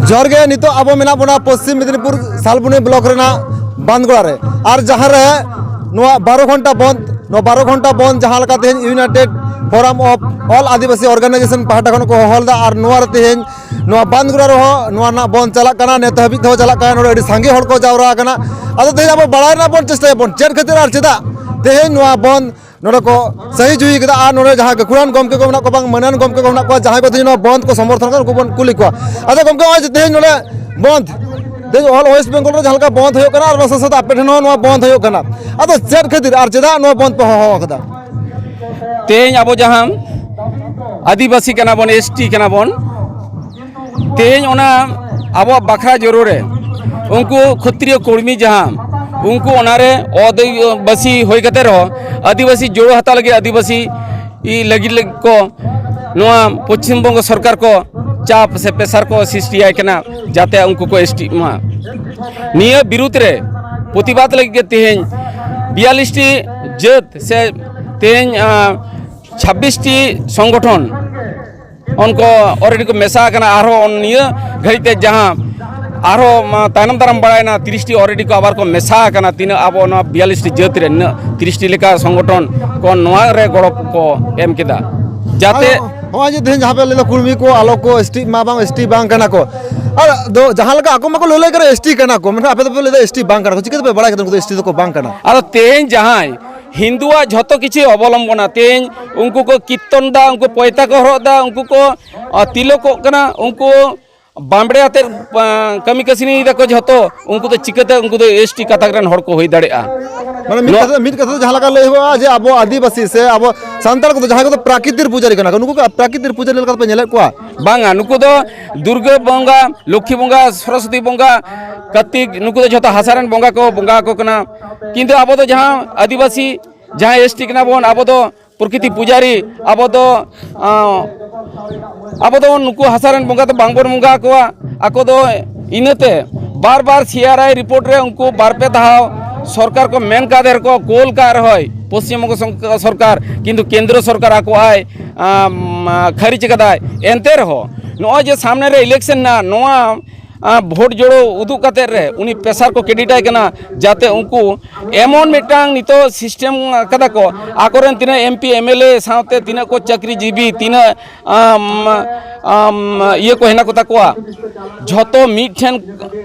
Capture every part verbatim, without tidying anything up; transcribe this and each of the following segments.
ᱡᱚᱦᱟᱨ ᱜᱮ᱾ ᱱᱤᱛᱚᱜ ᱟᱵᱚ ᱢᱮᱱᱟᱜ ᱵᱚᱱᱟ ᱯᱚᱥᱪᱤᱢ ᱢᱮᱫᱤᱱᱤᱯᱩᱨ ᱥᱟᱞᱵᱚᱱᱤ ᱵᱞᱚᱠ ᱨᱮᱱᱟᱜ ᱵᱟᱸᱫᱽᱜᱚᱲᱟ ᱨᱮ, ᱟᱨ ᱡᱟᱦᱟᱸ ᱨᱮ ᱱᱚᱣᱟ ᱵᱟᱨᱚ ᱜᱷᱚᱱᱴᱟ ᱵᱚᱱᱫ, ᱱᱚᱣᱟ ᱵᱟᱨᱚ ᱜᱷᱚᱱᱴᱟ ᱵᱚᱱᱫ ᱡᱟᱦᱟᱸ ᱞᱮᱠᱟ ᱛᱮᱦᱮᱧ United Forum of All Adivasi Organization ᱯᱟᱦᱴᱟ ᱠᱷᱚᱱ ᱠᱚ ᱦᱚᱦᱚ ᱞᱮᱫᱟ, ᱟᱨ ᱱᱚᱣᱟ ᱨᱮ ᱛᱮᱦᱮᱧ ᱱᱚᱣᱟ ᱵᱟᱸᱫᱽᱜᱚᱲᱟ ᱨᱮᱦᱚᱸ ᱱᱚᱣᱟ ᱨᱮᱱᱟᱜ ᱵᱚᱱᱫ ᱪᱟᱞᱟᱜ ᱠᱟᱱᱟ, ᱱᱤᱛ ᱦᱟᱹᱵᱤᱡ ᱛᱮᱦᱚᱸ ᱪᱟᱞᱟᱜ ᱠᱟᱱᱟ᱾ ᱱᱚᱰᱮ ᱟᱹᱰᱤ ᱥᱟᱸᱜᱮ ᱦᱚᱲ ᱠᱚ ᱡᱟᱣᱨᱟ ᱟᱠᱟᱱᱟ᱾ ᱟᱫᱚ ᱛᱮᱦᱮᱧ ᱟᱵᱚ ᱵᱟᱲᱟᱭ ᱨᱮᱱᱟᱜ ᱵᱚᱱ ᱪᱮᱥᱴᱟᱭᱟ ᱵᱚᱱ ᱪᱮᱫ ᱠᱷᱟᱹᱛᱤᱨ ᱟᱨ ᱪᱮᱫᱟᱜ ᱛᱮᱦᱮᱧ ᱱᱚᱣᱟ ᱵᱚᱱᱫ ᱱᱚᱰᱮ ᱠᱚ ᱥᱟᱹᱦᱤ ᱡᱩᱦᱤ ᱠᱮᱫᱟ, ᱟᱨ ᱱᱚᱰᱮ ᱡᱟᱦᱟᱸ ᱜᱟᱹᱠᱷᱩᱲᱟᱱ ᱜᱚᱢᱠᱮ ᱠᱚ ᱢᱮᱱᱟᱜ ᱠᱚᱣᱟ, ᱵᱟᱝ ᱢᱟᱹᱱᱟᱱ ᱜᱚᱢᱠᱮ ᱠᱚ ᱢᱮᱱᱟᱜ ᱠᱚᱣᱟ, ᱡᱟᱦᱟᱸᱭ ᱠᱚ ᱛᱮᱦᱮᱧ ᱱᱚᱣᱟ ᱵᱚᱱᱫ ᱠᱚ ᱥᱚᱢᱚᱨᱛᱷᱚᱱ ᱠᱟᱫᱟ, ᱩᱱᱠᱩ ᱵᱚᱱ ᱠᱩᱞᱤ ᱠᱚᱣᱟ᱾ ᱟᱫᱚ ᱜᱚᱢᱠᱮ, ᱱᱚᱜᱼᱚᱭ ᱡᱮ ᱛᱮᱦᱮᱧ ᱱᱚᱰᱮ ᱵᱚᱱᱫ, ᱛᱮᱦᱮᱧ all West Bengal ᱨᱮ ᱡᱟᱦᱟᱸ ᱞᱮᱠᱟ ᱵᱚᱱᱫ ᱦᱩᱭᱩᱜ ᱠᱟᱱᱟ, ᱟᱨ ᱚᱱᱟ ᱥᱟᱶ ᱥᱟᱶᱛᱮ ᱟᱯᱮ ᱴᱷᱮᱱ ᱦᱚᱸ ᱱᱚᱣᱟ ᱵᱚᱱᱫ ᱦᱩᱭᱩᱜ ᱠᱟᱱᱟ, ᱟᱫᱚ ᱪᱮᱫ ᱠᱷᱟᱹᱛᱤᱨ ᱟᱨ ᱪᱮᱫᱟᱜ ᱱᱚᱣᱟ ᱵᱚᱱᱫ ᱯᱮ ᱦᱚᱦᱚ ᱟᱠᱟᱫᱟ? ᱛᱮᱦᱮᱧ ᱟᱵᱚ ᱡᱟᱦᱟᱸ ᱟᱹᱫᱤᱵᱟᱹᱥᱤ ᱠᱟᱱᱟ ᱵᱚᱱ, ᱮᱥ ᱴᱤ ᱠᱟᱱᱟ ᱵᱚᱱ, ᱛᱮᱦᱮᱧ ᱚᱱᱟ ᱟᱵᱚᱣᱟᱜ ᱵᱟᱠᱷᱨᱟ ᱡᱳᱨᱳ ᱨᱮ ᱩᱱᱠᱩ ᱠᱷᱚᱛᱨᱤᱭᱚ ᱠᱚᱨᱢᱤ ᱡᱟᱦᱟᱸ, ᱩᱱᱠᱩ ᱚᱱᱟᱨᱮ ᱟᱹᱫᱤᱵᱟᱹᱥᱤ ᱦᱩᱭ ᱠᱟᱛᱮ ᱨᱮᱦᱚᱸ ᱟᱹᱫᱤᱵᱟᱹᱥᱤ ᱡᱳᱲᱳ ᱦᱟᱛᱟᱣ ᱞᱟᱹᱜᱤᱫ, ᱟᱹᱫᱤᱵᱟᱹᱥᱤ ᱞᱟᱹᱜᱤᱫ ᱞᱟᱹᱜᱤᱫ ᱠᱚ ᱱᱚᱣᱟ ᱯᱚᱪᱷᱤᱢ ᱵᱚᱝᱜᱚ ᱥᱚᱨᱠᱟᱨ ᱠᱚ ᱪᱟᱯ ᱥᱮ ᱯᱮᱥᱟᱨ ᱠᱚ ᱥᱨᱤᱥᱴᱤᱭᱟᱭ ᱠᱟᱱᱟ, ᱡᱟᱛᱮ ᱩᱱᱠᱩ ᱠᱚ ᱮᱥ ᱴᱤᱜ ᱢᱟ᱾ ᱱᱤᱭᱟᱹ ᱵᱤᱨᱩᱫᱽ ᱨᱮ ᱯᱨᱚᱛᱤᱵᱟᱫ ᱞᱟᱹᱜᱤᱫ ᱜᱮ ᱛᱮᱦᱮᱧ ᱵᱤᱭᱟᱞᱤᱥ ᱴᱤ ᱡᱟᱹᱛ ᱥᱮ ᱛᱮᱦᱮᱧ, ᱟᱸ, ᱪᱷᱟᱵᱵᱤᱥ ᱴᱤ ᱥᱚᱝᱜᱚᱴᱷᱚᱱ ᱩᱱᱠᱩ already ᱠᱚ ᱢᱮᱥᱟ ᱟᱠᱟᱱᱟ᱾ ᱟᱨᱦᱚᱸ ᱱᱤᱭᱟᱹ ᱜᱷᱟᱹᱲᱤᱡ ᱛᱮ ᱡᱟᱦᱟᱸ ᱟᱨᱦᱚᱸ, ᱢᱟ, ᱛᱟᱭᱱᱚᱢ ᱫᱟᱨᱟᱢ ᱵᱟᱲᱟᱭᱮᱱᱟ, ᱛᱤᱨᱤᱥ ᱴᱤ already ᱠᱚ ᱟᱵᱟᱨ ᱠᱚ ᱢᱮᱥᱟ ᱟᱠᱟᱱᱟ᱾ ᱛᱤᱱᱟᱹᱜ ᱟᱵᱚ ᱱᱚᱣᱟ ᱵᱤᱭᱟᱞᱤᱥ ᱴᱤ ᱡᱟᱹᱛ ᱨᱮ ᱱᱤᱱᱟᱹᱜ ᱛᱤᱨᱤᱥ ᱴᱤ ᱞᱮᱠᱟ ᱥᱚᱝᱜᱚᱴᱷᱚᱱ ᱠᱚ ᱱᱚᱣᱟ ᱨᱮ ᱜᱚᱲᱚ ᱠᱚ ᱮᱢ ᱠᱮᱫᱟ, ᱡᱟᱛᱮ ᱟᱫᱚ ᱱᱚᱜᱼᱚᱭ ᱡᱮ ᱛᱮᱦᱮᱧ ᱡᱟᱦᱟᱸ ᱯᱮ ᱞᱟᱹᱭᱫᱟ ᱠᱩᱲᱢᱤ ᱠᱚ ᱟᱞᱚ ᱠᱚ ᱮᱥ ᱴᱤ ᱢᱟ ᱵᱟᱝ, ᱮᱥ ᱴᱤ ᱵᱟᱝ ᱠᱟᱱᱟ ᱠᱚ, ᱟᱨ ᱫᱚ ᱡᱟᱦᱟᱸ ᱞᱮᱠᱟ ᱟᱠᱚ ᱢᱟᱠᱚ ᱞᱟᱹᱞᱟᱹᱭ ᱠᱟᱱᱟ ᱮᱥ ᱴᱤ ᱠᱟᱱᱟ ᱠᱚ, ᱢᱮᱱᱠᱷᱟᱱ ᱟᱯᱮ ᱫᱚᱯᱮ ᱞᱟᱹᱭᱫᱟ ᱮᱥ ᱴᱤ ᱵᱟᱝ ᱠᱟᱱᱟ ᱠᱚ, ᱪᱤᱠᱟᱹ ᱛᱮᱯᱮ ᱵᱟᱲᱟᱭ ᱠᱮᱫᱟ ᱩᱱᱠᱩ ᱫᱚ ᱮᱥ ᱴᱤ ᱫᱚᱠᱚ ᱵᱟᱝ ᱠᱟᱱᱟ? ᱟᱫᱚ ᱛᱮᱦᱮᱧ ᱡᱟᱦᱟᱸᱭ ᱦᱤᱱᱫᱩᱣᱟᱜ ᱡᱷᱚᱛᱚ ᱠᱤᱪᱷᱩ ᱚᱵᱚᱞᱚᱢᱵᱚᱱᱟ, ᱛᱮᱦᱮᱧ ᱩᱱᱠᱩ ᱠᱚ ᱠᱤᱨᱛᱚᱱ ᱫᱟ, ᱩᱱᱠᱩ ᱯᱚᱭᱛᱟ ᱠᱚ ᱦᱚᱨᱚᱜ ᱫᱟ, ᱩᱱᱠᱩ ᱠᱚ, ᱟ, ᱛᱤᱞᱚᱠᱚᱜ ᱠᱟᱱᱟ, ᱩᱱᱠᱩ ᱵᱟᱢᱵᱲᱮ ᱟᱛᱮᱫ, ᱟ, ᱠᱟᱹᱢᱤ ᱠᱟᱹᱥᱱᱤᱭ ᱫᱟᱠᱚ ᱡᱷᱚᱛᱚ, ᱩᱱᱠᱩ ᱫᱚ ᱪᱤᱠᱟᱹᱛᱮ ᱩᱱᱠᱩ ᱫᱚ ᱮᱥ ᱴᱤ ᱠᱟᱛᱟᱠ ᱨᱮᱱ ᱦᱚᱲ ᱠᱚ ᱦᱩᱭ ᱫᱟᱲᱮᱭᱟᱜᱼᱟ? ᱢᱟᱱᱮ ᱢᱤᱫ ᱱᱚᱣᱟ ᱠᱟᱛᱷᱟ, ᱢᱤᱫ ᱠᱟᱛᱷᱟ ᱛᱮ ᱡᱟᱦᱟᱸ ᱞᱮᱠᱟ ᱞᱟᱹᱭ ᱦᱩᱭᱩᱜᱼᱟ ᱡᱮ ᱟᱵᱚ ᱟᱹᱫᱤᱵᱟᱹᱥᱤ ᱥᱮ ᱟᱵᱚ ᱥᱟᱱᱛᱟᱲ ᱠᱚᱫᱚ ᱡᱟᱦᱟᱸᱭ ᱠᱚᱫᱚ ᱯᱨᱟᱠᱨᱤᱛᱤᱨ ᱯᱩᱡᱟᱨᱤ ᱠᱟᱱᱟ ᱠᱚ, ᱱᱩᱠᱩ ᱠᱚ ᱯᱨᱟᱠᱨᱤᱛᱤᱨ ᱯᱩᱡᱟᱨᱤ ᱞᱮᱠᱟ ᱯᱮ ᱧᱮᱞᱮᱫ ᱠᱚᱣᱟ? ᱵᱟᱝᱟ, ᱱᱩᱠᱩ ᱫᱚ ᱫᱩᱨᱜᱟᱹ ᱵᱚᱸᱜᱟ, ᱞᱚᱠᱠᱷᱤ ᱵᱚᱸᱜᱟ, ᱥᱚᱨᱚᱥᱚᱛᱤ ᱵᱚᱸᱜᱟ, ᱠᱟᱨᱛᱤᱠ, ᱱᱩᱠᱩ ᱫᱚ ᱡᱷᱚᱛᱚ ᱦᱟᱥᱟ ᱨᱮᱱ ᱵᱚᱸᱜᱟ ᱠᱚ ᱵᱚᱸᱜᱟ ᱟᱠᱚ ᱠᱟᱱᱟ᱾ ᱠᱤᱱᱛᱩ ᱟᱵᱚ ᱫᱚ ᱡᱟᱦᱟᱸ ᱟᱹᱫᱤᱵᱟᱹᱥᱤ, ᱡᱟᱦᱟᱸᱭ ᱮᱥ ᱴᱤ ᱠᱟᱱᱟ ᱵᱚᱱ, ᱟᱵᱚ ᱫᱚ ᱯᱨᱚᱠᱨᱤᱛᱤ ᱯᱩᱡᱟᱨᱤ, ᱟᱵᱚ ᱫᱚ, ᱟᱸ, ᱟᱵᱚ ᱫᱚ ᱱᱩᱠᱩ ᱦᱟᱥᱟ ᱨᱮᱱ ᱵᱚᱸᱜᱟ ᱫᱚ ᱵᱟᱝ ᱵᱚᱱ ᱵᱚᱸᱜᱟ ᱟᱠᱚᱣᱟ᱾ ᱟᱠᱚ ᱫᱚ ᱤᱱᱟᱹᱛᱮ ᱵᱟᱨ ᱵᱟᱨ ᱥᱤ ᱟᱨ ᱟᱭ ᱨᱤᱯᱳᱨᱴ ᱨᱮ ᱩᱱᱠᱩ ᱵᱟᱨ ᱯᱮ ᱫᱷᱟᱣ ᱥᱚᱨᱠᱟᱨ ᱠᱚ ᱢᱮᱱ ᱠᱟᱫ ᱨᱮᱦᱚᱸ, ᱠᱳᱞ ᱠᱟᱫ ᱨᱮᱦᱚᱸᱭ ᱯᱚᱥᱪᱤᱢ ᱵᱚᱝᱜᱚ ᱥᱚᱝ-, ᱥᱚᱨᱠᱟᱨ, ᱠᱤᱱᱛᱩ ᱠᱮᱱᱫᱨᱚ ᱥᱚᱨᱠᱟᱨ ᱟᱠᱚᱣᱟᱭ, ᱟᱢ, ᱠᱷᱟᱹᱨᱤᱡ ᱠᱟᱫᱟᱭ᱾ ᱮᱱᱛᱮ ᱨᱮᱦᱚᱸ ᱱᱚᱜᱼᱚᱭ ᱡᱮ ᱥᱟᱢᱱᱮ ᱨᱮ ᱤᱞᱮᱠᱥᱚᱱ ᱱᱟ, ᱱᱚᱣᱟ ᱟᱸ, ᱵᱷᱳᱴ ᱡᱚᱲᱚ ᱩᱫᱩᱜ ᱠᱟᱛᱮᱫ ᱨᱮ ᱩᱱᱤ ᱯᱮᱥᱟᱨ ᱠᱚ ᱠᱮᱰᱤᱴ ᱟᱭ ᱠᱟᱱᱟ, ᱡᱟᱛᱮ ᱩᱱᱠᱩ ᱮᱢᱚᱱ ᱢᱤᱫᱴᱟᱝ ᱱᱤᱛᱚᱜ ᱥᱤᱥᱴᱮᱢ ᱠᱟᱫᱟ ᱠᱚ, ᱟᱠᱚᱨᱮᱱ ᱛᱤᱱᱟᱹᱜ M P M L A ᱥᱟᱶᱛᱮ ᱛᱤᱱᱟᱹᱜ ᱠᱚ ᱪᱟᱹᱠᱨᱤ ᱡᱤᱵᱤ, ᱛᱤᱱᱟᱹᱜ ᱟᱢ, ᱟᱢ, ᱤᱭᱟᱹ ᱠᱚ ᱦᱮᱱᱟᱜ ᱠᱚᱛᱟ ᱠᱚᱣᱟ, ᱡᱷᱚᱛᱚ ᱢᱤᱫ ᱴᱷᱮᱱ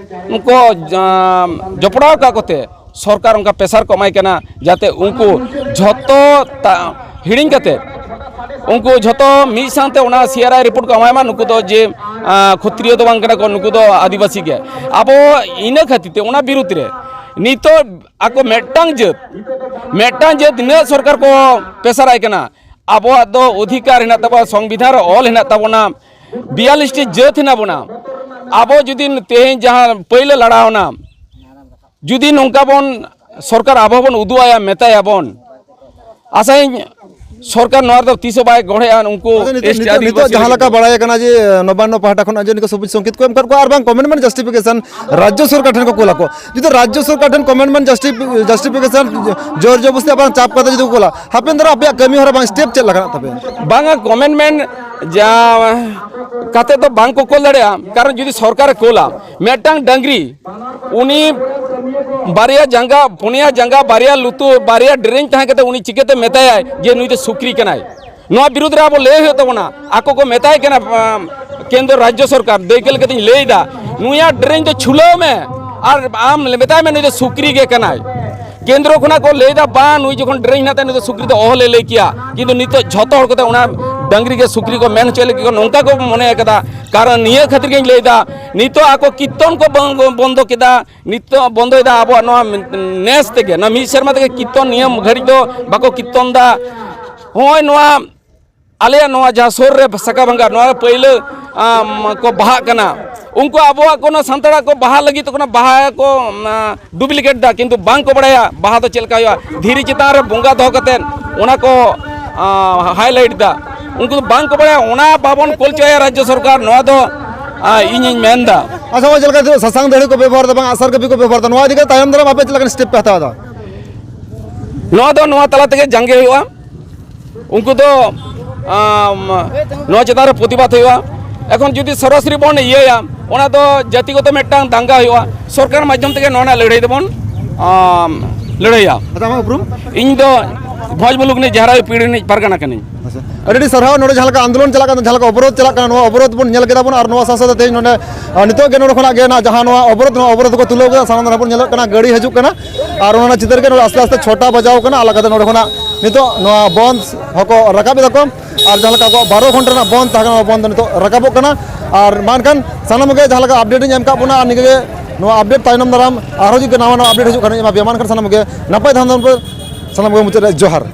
ᱠᱚ, ᱟᱢ, ᱡᱚᱯᱲᱟᱣ ᱠᱟᱜ ᱠᱚᱛᱮ ᱥᱚᱨᱠᱟᱨ ᱚᱱᱠᱟ ᱯᱮᱥᱟᱨ ᱠᱚ ᱮᱢᱟᱭ ᱠᱟᱱᱟ, ᱡᱟᱛᱮ ᱩᱱᱠᱩ ᱡᱷᱚᱛᱚ ᱛᱟ-, ᱦᱤᱲᱤᱧ ᱠᱟᱛᱮ ᱩᱱᱠᱩ ᱡᱷᱚᱛᱚ ᱢᱤᱫ ᱥᱟᱶᱛᱮ ᱚᱱᱟ ᱥᱤ ᱟᱨ ᱟᱭ ᱨᱤᱯᱳᱨᱴ ᱠᱚ ᱮᱢᱟᱭ ᱢᱟ᱾ ᱱᱩᱠᱩ ᱫᱚ ᱡᱮ, ᱟᱸ, ᱠᱷᱚᱛᱨᱤᱭᱚ ᱫᱚ ᱵᱟᱝ ᱠᱟᱱᱟ ᱠᱚ, ᱱᱩᱠᱩ ᱫᱚ ᱟᱹᱫᱤᱵᱟᱹᱥᱤ ᱜᱮ᱾ ᱟᱵᱚ ᱤᱱᱟᱹ ᱠᱷᱟᱹᱛᱤᱨ ᱛᱮ ᱚᱱᱟ ᱵᱤᱨᱩᱫᱽ ᱨᱮ ᱱᱤᱛᱚᱜ ᱟᱠᱚ ᱢᱤᱫᱴᱟᱝ ᱡᱟᱹᱛ, ᱢᱤᱫᱴᱟᱝ ᱡᱟᱹᱛ ᱱᱤᱱᱟᱹᱜ ᱥᱚᱨᱠᱟᱨ ᱠᱚ ᱯᱮᱥᱟᱨᱟᱭ ᱠᱟᱱᱟ᱾ ᱟᱵᱚᱣᱟᱜ ᱫᱚ ᱚᱫᱷᱤᱠᱟᱨ ᱦᱮᱱᱟᱜ ᱛᱟᱵᱚᱱᱟ, ᱥᱚᱝᱵᱤᱫᱷᱟᱱ ᱨᱮ ᱚᱞ ᱦᱮᱱᱟᱜ ᱛᱟᱵᱚᱱᱟ, ᱵᱤᱭᱟᱞᱤᱥ ᱴᱤ ᱡᱟᱹᱛ ᱦᱮᱱᱟᱜ ᱵᱚᱱᱟ᱾ ᱟᱵᱚ ᱡᱩᱫᱤ ᱛᱮᱦᱮᱧ ᱡᱟᱦᱟᱸ ᱯᱟᱹᱭᱞᱟᱹ ᱞᱟᱲᱟᱣᱱᱟ, ᱡᱩᱫᱤ ᱱᱚᱝᱠᱟ ᱵᱚᱱ ᱥᱚᱨᱠᱟᱨ ᱟᱵᱚ ᱵᱚᱱ ᱩᱫᱩᱜ ᱟᱭᱟ, ᱢᱮᱛᱟᱭᱟᱵᱚᱱ, ᱟᱥᱟᱭᱟᱹᱧ ᱥᱚᱨᱠᱟᱨ ᱱᱚᱣᱟ ᱨᱮᱫᱚ ᱛᱤᱥ ᱦᱚᱸ ᱵᱟᱭ ᱜᱚᱲᱦᱮᱜᱼᱟ᱾ ᱩᱱᱠᱩ ᱟᱫᱚ ᱱᱤᱛᱚᱜ, ᱮᱥ ᱴᱤ ᱱᱤᱛᱚᱜ, ᱱᱤᱛᱚᱜ ᱟᱹᱫᱤᱵᱟᱹᱥᱤ ᱡᱟᱦᱟᱸ ᱞᱟᱹᱜᱤᱫ ᱞᱮᱠᱟ ᱫᱚ᱾ ᱵᱟᱲᱟᱭ ᱠᱟᱱᱟ ᱡᱮ ᱱᱚᱵᱟᱱᱱᱚ ᱯᱟᱦᱴᱟ ᱠᱷᱚᱱᱟᱜ ᱡᱮ ᱱᱤᱝᱠᱟ ᱥᱚᱵᱩᱡ ᱥᱚᱝᱠᱮᱛ ᱠᱚ ᱮᱢ ᱠᱟᱫ ᱠᱚᱣᱟ ᱟᱨ ᱵᱟᱝ ᱠᱚᱢᱮᱱᱴᱢᱮᱱᱴ ᱡᱟᱥᱴᱤᱯᱷᱤᱠᱮᱥᱚᱱ ᱨᱟᱡᱽᱡᱚ ᱥᱚᱨᱠᱟᱨ ᱴᱷᱮᱱ ᱠᱚ ᱠᱳᱞᱟ ᱠᱚ᱾ ᱡᱩᱫᱤ ᱨᱟᱡᱽᱡᱚ ᱥᱚᱨᱠᱟᱨ ᱴᱷᱮᱱ ᱠᱚᱢᱮᱱᱴᱢᱮᱱᱴ ᱡᱟᱥᱴᱤᱯᱷᱤᱠᱮᱥᱚᱱ ᱡᱳᱨ ᱡᱚᱵᱚᱥᱛᱤ ᱟᱵᱟᱨ ᱪᱟᱯ ᱠᱟᱛᱮ ᱡᱩᱫᱤ ᱠᱚ ᱠᱳᱞᱟ, ᱦᱟᱯᱮᱱ ᱫᱟᱨᱟᱢ ᱟᱯᱮᱭᱟᱜ ᱠᱟᱹᱢᱤ ᱦᱚᱨᱟ ᱵᱟᱝ ᱥᱴᱮᱯ ᱪᱮᱫ ᱞᱮᱠᱟᱱᱟᱜ ᱛᱟᱯᱮ? ᱵᱟᱝᱟ, ᱠᱚᱢᱮᱱᱴᱢᱮᱱᱴ ᱡᱟ ᱠᱟᱛᱮ ᱫᱚ ᱵᱟᱝ ᱠᱚ ᱠᱳᱞ ᱫᱟᱲᱮᱭᱟᱜᱼᱟ, ᱠᱟᱨᱚᱱ ᱡᱩᱫᱤ ᱥᱚᱨᱠᱟᱨᱮ ᱠᱳᱞᱟ, ᱢᱤᱫᱴᱟᱝ ᱰᱟᱹᱝᱨᱤ ᱩᱱᱤ ᱵᱟᱨᱭᱟ ᱡᱟᱸᱜᱟ, ᱯᱩᱱᱭᱟ ᱡᱟᱸᱜᱟ, ᱵᱟᱨᱭᱟ ᱞᱩᱛᱩᱨ, ᱵᱟᱨᱭᱟ ᱰᱮᱨᱮᱧ ᱛᱟᱦᱮᱸ ᱠᱟᱛᱮ ᱩᱱᱤ ᱪᱤᱠᱟᱹᱛᱮ ᱢᱮᱛᱟᱭᱟᱭ ᱡᱮ ᱱᱩᱭ ᱫᱚ ᱥᱩᱠᱨᱤ ᱠᱟᱱᱟᱭ? ᱱᱚᱣᱟ ᱵᱤᱨᱩᱫᱽ ᱨᱮ ᱟᱵᱚ ᱞᱟᱹᱭ ᱦᱩᱭᱩᱜ ᱛᱟᱵᱚᱱᱟ᱾ ᱟᱠᱚ ᱠᱚ ᱢᱮᱛᱟᱭ ᱠᱟᱱᱟ, ᱟᱸ, ᱠᱮᱱᱫᱨᱚ ᱨᱟᱡᱽᱡᱚ ᱥᱚᱨᱠᱟᱨ, ᱫᱟᱹᱭᱠᱟᱹ ᱞᱮᱠᱟᱛᱤᱧ ᱞᱟᱹᱭᱫᱟ, ᱱᱩᱭᱟᱜ ᱰᱮᱨᱮᱧ ᱫᱚ ᱪᱷᱩᱞᱟᱹᱣ ᱢᱮ ᱟᱨ ᱟᱢ ᱢᱮᱛᱟᱭ ᱢᱮ ᱱᱩᱭ ᱫᱚ ᱥᱩᱠᱨᱤ ᱜᱮ ᱠᱟᱱᱟᱭ᱾ ᱠᱮᱱᱫᱨᱚ ᱠᱷᱚᱱᱟᱜ ᱠᱚ ᱞᱟᱹᱭᱫᱟ, ᱵᱟᱝ, ᱱᱩᱭ ᱡᱚᱠᱷᱚᱱ ᱰᱮᱨᱮᱧ ᱦᱮᱱᱟᱜ ᱛᱟᱭᱟ, ᱱᱩᱭ ᱫᱚ ᱥᱩᱠᱨᱤ ᱫᱚ ᱚᱦᱚ ᱞᱮ ᱞᱟᱹᱭ ᱠᱮᱭᱟ, ᱠᱤᱱᱛᱩ ᱱᱤᱛᱚᱜ ᱡᱷᱚᱛᱚ ᱦᱚᱲ ᱠᱚᱛᱮ ᱚᱱᱟ ᱰᱟᱹᱝᱨᱤ ᱜᱮ ᱥᱩᱠᱨᱤ ᱠᱚ ᱢᱮᱱ ᱦᱚᱪᱚᱭ ᱞᱟᱹᱜᱤᱫ ᱠᱚ ᱱᱚᱝᱠᱟ ᱠᱚ ᱢᱚᱱᱮ ᱟᱠᱟᱫᱟ᱾ ᱠᱟᱨᱚᱱ ᱱᱤᱭᱟᱹ ᱠᱷᱟᱹᱛᱤᱨ ᱜᱤᱧ ᱞᱟᱹᱭᱫᱟ, ᱱᱤᱛᱚᱜ ᱟᱠᱚ ᱠᱤᱨᱛᱚᱱ ᱠᱚ ᱵᱚᱱ-, ᱵᱚᱱᱫᱚ ᱠᱮᱫᱟ, ᱱᱤᱛᱚᱜ ᱵᱚᱱᱫᱚᱭᱮᱫᱟ ᱟᱵᱚᱣᱟᱜ ᱱᱚᱣᱟ ᱱᱮᱥ ᱛᱮᱜᱮ, ᱱᱚᱣᱟ ᱢᱤᱫ ᱥᱮᱨᱢᱟ ᱛᱮᱜᱮ ᱠᱤᱨᱛᱚᱱ ᱱᱤᱭᱟᱹ ᱜᱷᱟᱹᱲᱤᱡ ᱫᱚ ᱵᱟᱠᱚ ᱠᱤᱨᱛᱚᱱ ᱫᱟ᱾ ᱦᱚᱸᱜᱼᱚᱭ ᱱᱚᱣᱟ ᱟᱞᱮᱭᱟᱜ ᱱᱚᱣᱟ ᱡᱟᱦᱟᱸ ᱥᱩᱨ ᱨᱮ ᱥᱟᱠᱟᱵᱟᱸᱜᱟ, ᱱᱚᱣᱟ ᱯᱟᱹᱭᱞᱟᱹ, ᱟᱢ, ᱠᱚ ᱵᱟᱦᱟᱜ ᱠᱟᱱᱟ᱾ ᱩᱱᱠᱩ ᱟᱵᱚᱣᱟᱜ ᱠᱳᱱᱳ ᱥᱟᱱᱛᱟᱲᱟᱜ ᱠᱚ ᱵᱟᱦᱟ ᱞᱟᱹᱜᱤᱫ ᱠᱳᱱᱳ ᱵᱟᱦᱟ ᱠᱚ, ᱟᱢ, ᱰᱩᱯᱞᱤᱠᱮᱴ ᱫᱟ, ᱠᱤᱱᱛᱩ ᱵᱟᱝ ᱠᱚ ᱵᱟᱲᱟᱭᱟ ᱵᱟᱦᱟ ᱫᱚ ᱪᱮᱫ ᱞᱮᱠᱟ ᱦᱩᱭᱩᱜᱼᱟ᱾ ᱫᱷᱤᱨᱤ ᱪᱮᱛᱟᱱ ᱨᱮ ᱵᱚᱸᱜᱟ ᱫᱚᱦᱚ ᱠᱟᱛᱮᱫ ᱚᱱᱟ ᱠᱚ, ᱟᱢ, ᱦᱟᱭᱞᱟᱭᱤᱴ ᱫᱟ᱾ ᱩᱱᱠᱩ ᱫᱚ ᱵᱟᱝ ᱠᱚ ᱵᱟᱲᱟᱭᱟ, ᱚᱱᱟ ᱵᱟᱵᱚᱱ ᱠᱳᱞ ᱦᱚᱪᱚᱭᱟ ᱨᱟᱡᱽᱡᱚ ᱥᱚᱨᱠᱟᱨ, ᱱᱚᱣᱟ ᱫᱚ, ᱟᱢ, ᱤᱧᱤᱧ ᱢᱮᱱ ᱫᱟ᱾ ᱟᱪᱪᱷᱟ, ᱱᱚᱜᱼᱚᱭ ᱪᱮᱫ ᱞᱮᱠᱟ ᱱᱤᱛᱚᱜ ᱥᱟᱥᱟᱝ ᱫᱟᱹᱲᱤ ᱠᱚ ᱵᱮᱵᱚᱦᱟᱨ ᱫᱟ, ᱵᱟᱝ ᱟᱜᱼᱥᱟᱨ ᱠᱟᱹᱯᱤ ᱠᱚ ᱵᱮᱵᱚᱦᱟᱨ ᱫᱟ, ᱱᱚᱣᱟ ᱤᱫᱤ ᱠᱟᱛᱮ ᱛᱟᱭᱚᱢ ᱫᱟᱨᱟᱢ ᱟᱯᱮ ᱪᱮᱫ ᱞᱮᱠᱟᱱ ᱥᱴᱮᱯ ᱯᱮ ᱦᱟᱛᱟᱣ ᱫᱟ? ᱱᱚᱣᱟ ᱫᱚ ᱱᱚᱣᱟ ᱛᱟᱞᱟ ᱛᱮᱜᱮ ᱡᱟᱸᱜᱮ ᱦᱩᱭᱩᱜᱼᱟ᱾ ᱩᱱᱠᱩ ᱫᱚ, ᱟᱢ, ᱱᱚᱣᱟ ᱪᱮᱛᱟᱱ ᱨᱮ ᱯᱨᱚᱛᱤᱵᱟᱫ ᱦᱩᱭᱩᱜᱼᱟ᱾ ᱮᱠᱷᱚᱱ ᱡᱩᱫᱤ ᱥᱚᱨᱟᱥᱚᱨᱤ ᱵᱚᱱ ᱤᱭᱟᱹᱭᱟ, ᱚᱱᱟ ᱫᱚ ᱡᱟᱹᱛᱤᱜᱚᱛᱚ ᱢᱤᱫᱴᱟᱝ ᱫᱟᱝᱜᱟ ᱦᱩᱭᱩᱜᱼᱟ᱾ ᱥᱚᱨᱠᱟᱨ ᱢᱟᱫᱽᱫᱷᱚᱢ ᱛᱮᱜᱮ ᱱᱚᱣᱟ ᱨᱮᱱᱟᱜ ᱞᱟᱹᱲᱦᱟᱹᱭ ᱫᱚᱵᱚᱱ ᱟᱢ, ᱞᱟᱹᱲᱦᱟᱹᱭᱟ᱾ ᱟᱪᱪᱷᱟ, ᱟᱢᱟᱜ ᱩᱯᱨᱩᱢ? ᱤᱧ ᱫᱚ ᱵᱷᱚᱸᱡᱽ ᱢᱩᱞᱩᱠ ᱨᱤᱱᱤᱡ ᱡᱟᱦᱨᱟᱣ ᱯᱤᱲ ᱨᱤᱱᱤᱡ ᱯᱟᱨᱜᱟᱱᱟ ᱠᱟᱹᱱᱟᱹᱧ᱾ ᱟᱪᱪᱷᱟ, ᱟᱹᱰᱤ ᱟᱹᱰᱤ ᱥᱟᱨᱦᱟᱣ᱾ ᱱᱚᱰᱮ ᱡᱟᱦᱟᱸ ᱞᱮᱠᱟ ᱟᱱᱫᱳᱞᱚᱱ ᱪᱟᱞᱟᱜ ᱠᱟᱱᱟ, ᱡᱟᱦᱟᱸ ᱞᱮᱠᱟ ᱚᱵᱚᱨᱳᱫᱷ ᱪᱟᱞᱟᱜ ᱠᱟᱱᱟ, ᱱᱚᱣᱟ ᱚᱵᱚᱨᱳᱫᱷ ᱵᱚᱱ ᱧᱮᱞ ᱠᱮᱫᱟ ᱵᱚᱱ, ᱟᱨ ᱱᱚᱣᱟ ᱥᱟᱶ ᱥᱟᱶᱛᱮ ᱛᱮᱦᱮᱧ ᱱᱚᱰᱮ ᱟᱨ ᱱᱤᱛᱚᱜ ᱜᱮ ᱱᱚᱰᱮ ᱠᱷᱚᱱᱟᱜ ᱜᱮ ᱱᱟᱜ ᱡᱟᱦᱟᱸ ᱱᱚᱣᱟ ᱚᱵᱚᱨᱳᱫᱷ, ᱱᱚᱣᱟ ᱚᱵᱚᱨᱳᱫᱷ ᱠᱚ ᱛᱩᱞᱟᱹᱣ ᱠᱮᱫᱟ, ᱥᱟᱱᱟᱢ ᱫᱷᱟᱨᱟ ᱵᱚᱱ ᱧᱮᱞᱚᱜ ᱠᱟᱱᱟ ᱜᱟᱹᱲᱤ ᱦᱤᱡᱩᱜ ᱠᱟᱱᱟ᱾ ᱟᱨ ᱚᱱᱟ ᱪᱤᱛᱟᱹᱨ ᱜᱮ ᱱᱚᱰᱮ ᱟᱥᱛᱮ ᱟᱥᱛᱮ ᱪᱷᱚᱴᱟ ᱵᱟᱡᱟᱣ ᱠᱟᱱᱟ, ᱟᱨ ᱞᱮᱠᱟᱛᱮ ᱱᱚᱰᱮ ᱠᱷᱚᱱᱟᱜ ᱱᱤᱛᱚᱜ ᱱᱚᱣᱟ ᱵᱚᱱᱫᱷ ᱦᱚᱸᱠᱚ ᱨᱟᱠᱟᱵ ᱮᱫᱟ ᱠᱚ᱾ ᱟᱨ ᱡᱟᱦᱟᱸ ᱞᱮᱠᱟ ᱟᱵᱚᱣᱟᱜ ᱵᱟᱨᱚ ᱜᱷᱚᱱᱴᱟ ᱨᱮᱱᱟᱜ ᱵᱚᱱᱫᱷ ᱛᱟᱦᱮᱸ ᱠᱟᱱᱟ, ᱚᱱᱟ ᱵᱚᱱᱫᱷ ᱫᱚ ᱱᱤᱛᱚᱜ ᱨᱟᱠᱟᱵᱚᱜ ᱠᱟᱱᱟ᱾ ᱟᱨ ᱢᱟ ᱮᱱᱠᱷᱟᱱ ᱥᱟᱱᱟᱢ ᱜᱮ ᱡᱟᱦᱟᱸ ᱞᱮᱠᱟ ᱟᱯᱰᱮᱴ ᱤᱧ ᱮᱢ ᱠᱟᱜ ᱵᱚᱱᱟ, ᱟᱨ ᱱᱤᱝᱠᱟᱹ ᱜᱮ ᱱᱚᱣᱟ ᱟᱯᱰᱮᱴ ᱛᱟᱭᱱᱚᱢ ᱫᱟᱨᱟᱢ ᱟᱨᱦᱚᱸ ᱡᱩᱫᱤ ᱱᱟᱣᱟ ᱱᱟᱣᱟ ᱟᱯᱰᱮᱴ ᱦᱤᱡᱩᱜ ᱠᱷᱟᱱ ᱤᱧ ᱮᱢᱟ ᱯᱮᱭᱟ᱾ ᱢᱟ ᱮᱱᱠᱷᱟᱱ ᱥᱟᱱᱟᱢ ᱜᱮ ᱱᱟᱯᱟᱭ ᱛᱟᱦᱮᱱ ᱛᱟᱵᱚᱱ ᱯᱮ, ᱥᱟᱱᱟᱢ ᱜᱮ ᱢᱩᱪᱟᱹᱫ ᱨᱮ ᱡᱚᱦᱟᱨ᱾